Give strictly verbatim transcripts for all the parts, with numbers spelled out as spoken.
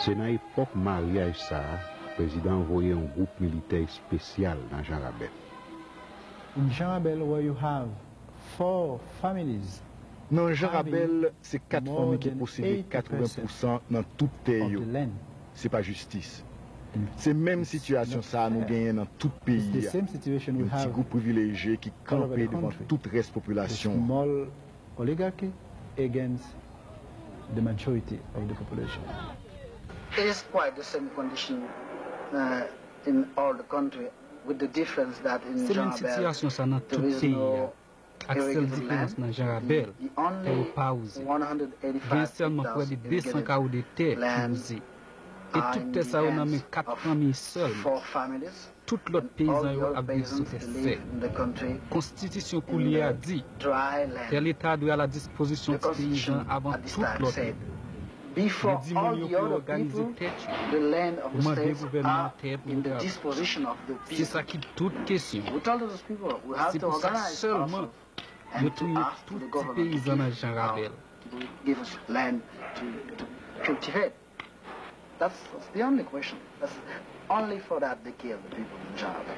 Se nan epòk maryaj sa a, prezidan an voye yon gwoup militè espesyal nan Jan Rabèl. In Jan Rabèl, where you have four families. Nan Jan Rabèl, se kat fanmi ki posede katreven pousan nan tout tè yo. Se pa jistis. Se menm sitiyasyon sa a nou genyen nan tout peyi a. Yon ti gwoup privilejye ki kanpe devan tout rès popilasyon an. Oligarchy against the majority of the population. It is quite the same condition, uh, in all the country, with the difference that in Se menm sitiyasyon sa nan tout peyi a, ak sèl diferans nan Jan Rabèl, tè yo pa wouze. Gen sèlman prè de de san kawo de tè ki wouze. E tout tè sa yo nan men kat fanmi sèlman. Tout lòt peyizan yo ap viv sou tè sèk. Konstitisyon koulye a di, tè Leta dwe a la dispozisyon ti peyizan avan tout lòt moun. Li di moun yo pou yo òganize tèt yo, pou mande gouvènman an tè pou yo travay. Se sa ki tout kesyon. Se pou sa sèlman yo touye tout ti peyizan nan Jan Rabèl. That's, that's the only question. That's only for that they kill the people in Jan Rabèl.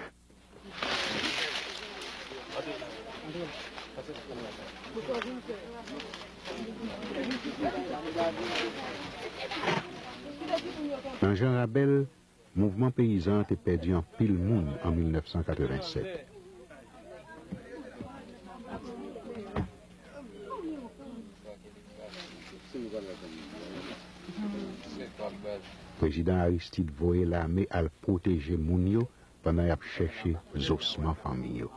Nan Jan Rabèl, mouvman peyizan an te pèdi anpil moun an mil nèf san katreven sèt. Prezidan Aristide voye lame al pwoteje moun yo pandan y ap chèche zosman fanmi yo.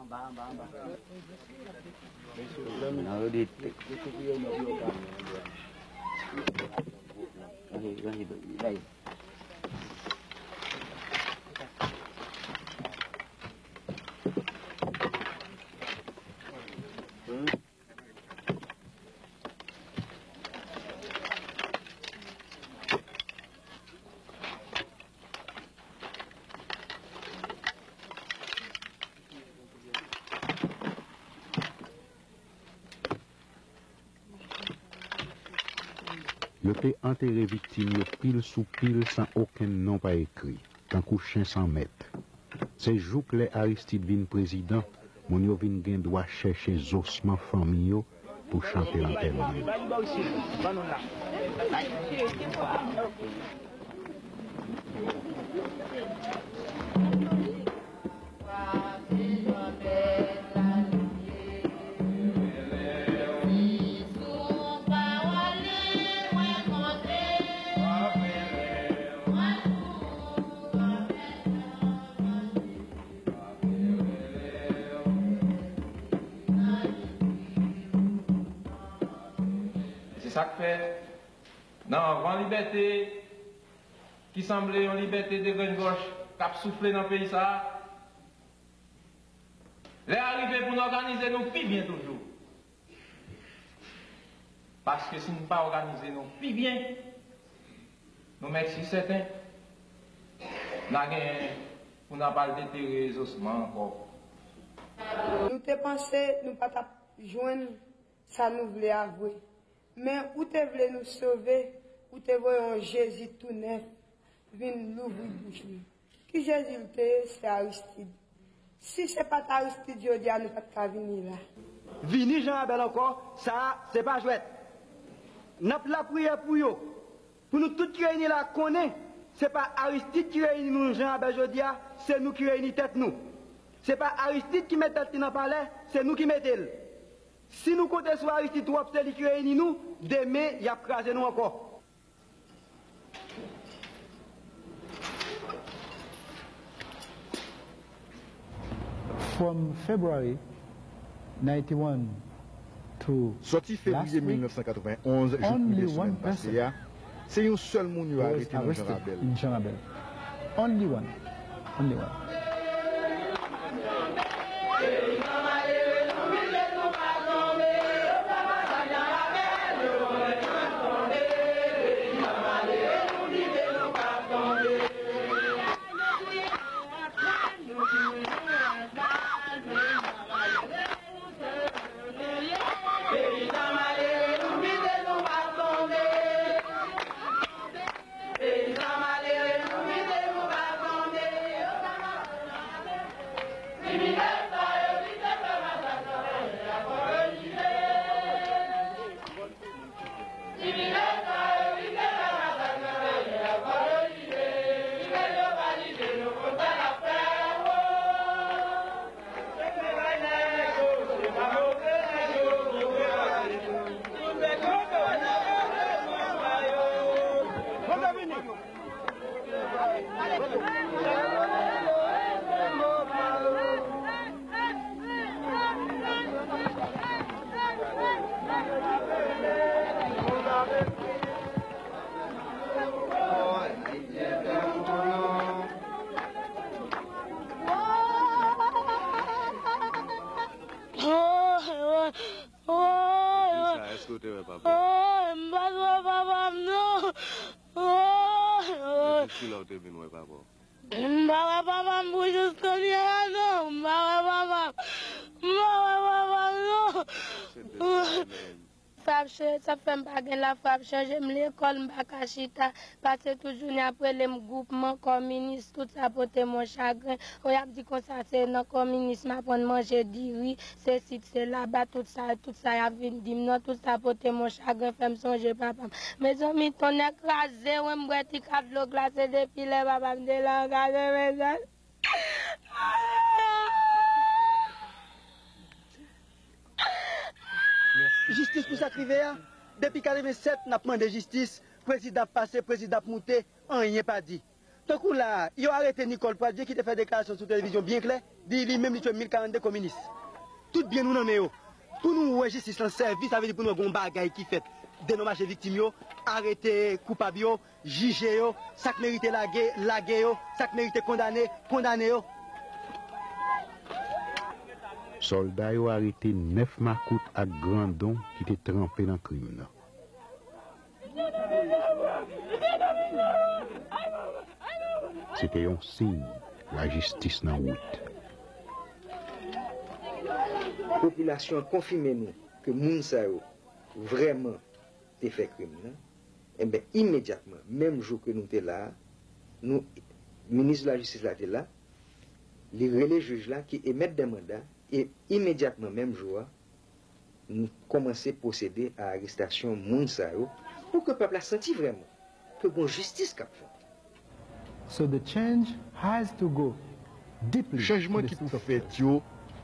Yo te antere viktim yo pil sou pil san okenn non pa ekri, tankou chen san mèt. Se jouk lè Aristide vin prezidan, moun yo vin gen dwa chèche zosman fanmi yo pou chante lantèman yo. Se sa k fè, nan van libète ki sanble yon libète de grenn wòch k ap soufle nan peyi sa a, lè a rive pou n òganize nou pi byen toujou. Paske si n pa òganize nou pi byen, nou mèt si sèten, n a genyen pou n ap al detere zosman ankò. Nou te panse nou pa t ap jwenn sa nou vle a vre. Men ou te vle nou sove, ou te voye yon Jezi tou nèf vin louvri bouch nou. Ki Jezi l te ye? Se Aristide. Si se pa t Aristide, jodi a nou pa t ka vini la. Vini Jan Rabèl ankò, sa a, se pa jwèt. N ap lapriyè pou yo. Pou nou tout ki reyini la konnen, se pa Aristide ki reyini nou Jan Rabèl jodi a, se nou ki reyini tèt nou. Se pa Aristide ki met tèt li nan palè, se nou ki mete l. Si nou konte sou Aristide twòp, se li ki reyini nou, demen y ap kraze nou ankò. From February ninety-one to last week, only one person was arrested in Jan Rabèl. Sòti fevriye mil nèf san katrevenn onz jouk rive semèn pase a, se yon sèl moun yo arete nan Jan Rabèl. Only one. Only one. Oh, m pa t wè papa m non. Oh, oh. Depi kilè w te vin wè papa w? M pa wè papa m pou jis kounye a non. M pa wè papa m. M pa wè papa m non. Frap chanje, sa fè m pa gen lafwa ap chanje. M lekòl, m pa ka chita. Pase tout jounen ap rele m gwoupman, kominis, tout sa pote m yon chagren. O, y ap di konsa se nan kominis m aprann manje diri, sesi, sela, ba tout sa, tout sa y ap vin di m nan, tout sa pote m yon chagren, fè m sonje papa m. Mezanmi, tonnè kraze, wen m bwè ti kap dlo glase depi lè papa m te la an katrevenzèt. Jistis pou sa k rive a. Depi katrevensèt, n ap mande jistis. Prezidan ap pase, prezidan ap moute, anyen pa di. Tankou la a, yo arete Nicole Pradje ki te fè deklarasyon sou televizyon byen klè, di li menm li tchwe mil karannde kominis. Tout byen nou nan men yo. Pou nou wè jistis lan sèvi, sa vle di pou nou wè gon bagay ki fèt. Denonmaje viktim yo, arete koupab yo, jije yo, sa k merite lage, lage yo, sa k merite kondane, kondane yo. Sòlda yo arete nèf makout ak grandon ki te tranpe nan krim nan. Se te yon siy lajistis nan wout. Popilasyon an konfime nou ke moun sa yo vrèman te fè krim nan, enben, imedyatman, menm jou ke nou te la a, nou, minis lajistis la te la, li rele jij la ki emèt de manda, e imedyatman, menm jou a, nou kòmanse pwosede a arestasyon moun sa yo, pou ke pèp la santi vrèman ke gon jistis k ap fèt. So the change has to go deeply to the structure. Chanjman ki pou fèt yo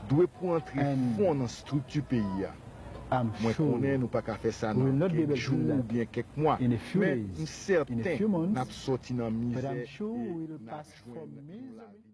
dwe pou antre fon nan estrikti peyi a. Mwen konnen nou pa ka fè sa nan kèk jou oubyen kèk mwa, men m sèten n ap sòti nan mizè e n ap jwenn yon lavi